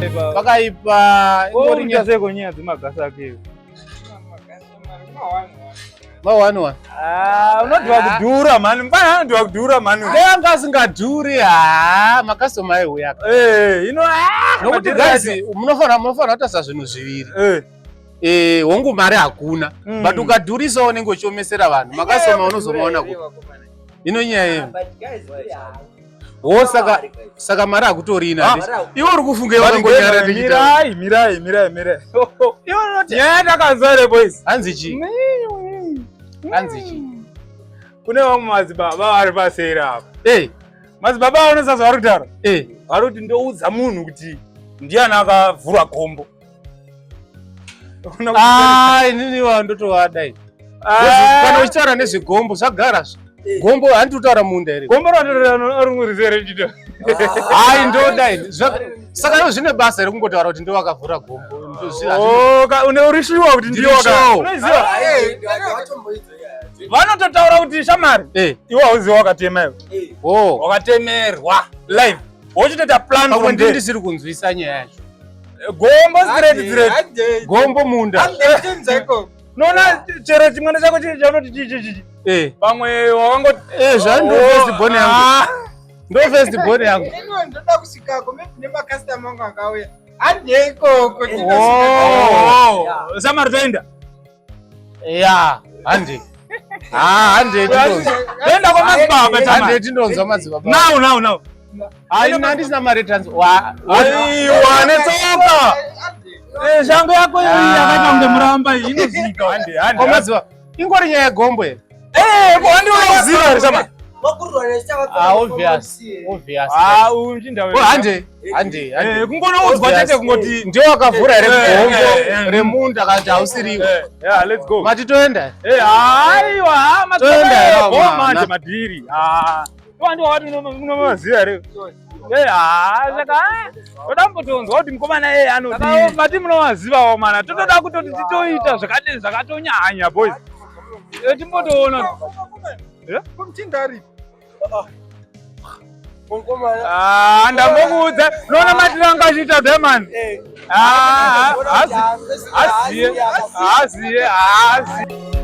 Pakaipa. Pakaipa. Ingori nyaya Seko nyaya dzemagasi ake. Ma one one. Ah, unodhiwa kudhura mani. Mfana anodhiwa kudhura mani. Dai anga asingadhuri haa makastoma aiuya. Eh, ino ah. Nokuti guys munofanira kutarisa zvinhu zviviri. Eh. Eh, hongu mari hakuna. But ukadhurisa unenge uchiomesera vanhu. Makastoma unozomaona ku. Ino nyaya yeyo. Wo saka saka mari hakutorina. Iwe uri kufunga iwe wakangonyara tichitaura. Mirai, mirai, mirai, mirai. Iwe unoti nyaya takanzwa here boys? Hanzi chii? Hanzi chii? Kune vamwe madzibaba vari paseri apa. Eh, Madzibaba vanoziva zvavari kutaura. eh. Vari kuti ndoudza munhu kuti ndiani akavhura gombo. Ah, inini wa ndotovada ini. Kana uchitaura nezvegombo zvagara zve. Gombo handi kutaura munda here? Gombo ratorarungurisa here chito? Hai ndoda ini. Saka iwo zvine basa here kungotaura kuti ndiwo akavhura gombo? Oh, une urishuwa kuti ndiwo Ndiri Unoiziva? Vanototaura kuti shamari. Iwe hauziva wakatema iwe. Oh. Wakatemerwa live. Wochitoita plan Pamwe from ndini there. ndisiri kunzwisa nyaya yacho. Gombo straight straight. Gombo munda. Unoona chero chimwana chako chiri chaunoti chi chi chi. Eh. Pamwe wakangoti Eh, zva ndo first born yangu. Ah. Ndo first born yangu. Ndoda kusvikako maybe nemakastoma angu akauya handei ikoko. Oh. Shamari toenda. Ya, handi. Ah, handi tindonzwa. Toenda kwamadzibaba Handi tamari. tindonzwa madzibaba. Now now now. Hai, ini handisina mari trans. Wa. Aiwa netsoka. Eh, shango yako iyi yakaita kunge muramba iyi inozika. Handi handi. Kwamadziva. Ingori nyaya yegombo here? Eh, ko handi unoziva here shamari? Ah, obvious. Obvious. Ah, uyu mchinda Oh, handi. Handi, handi. Eh, kungonoudzwa chete kungoti Ndiwo wakavhura here Eh, gombo eh, eh. remunda kana kuti hausiriwo? Eh, yeah, let's go. Mati toenda? Eh, aiwa, Toenda here, bo mwana. manje madhiri. Ah. Iwa ndiwo wati unomaziva here? Eh, ah, saka ah, toda kumbotonzwa kuti mukomana eh anodii. Mati munomazivawo mana. Totoda kutoti titoita zvakati zvakatonyanya boys. Eh, timbotoona. Eh? Kumchinda aripo. Ah, ndambokuudza. Unoona matiro anga achiita Diamond. Ah, aziye, aziye, aziye.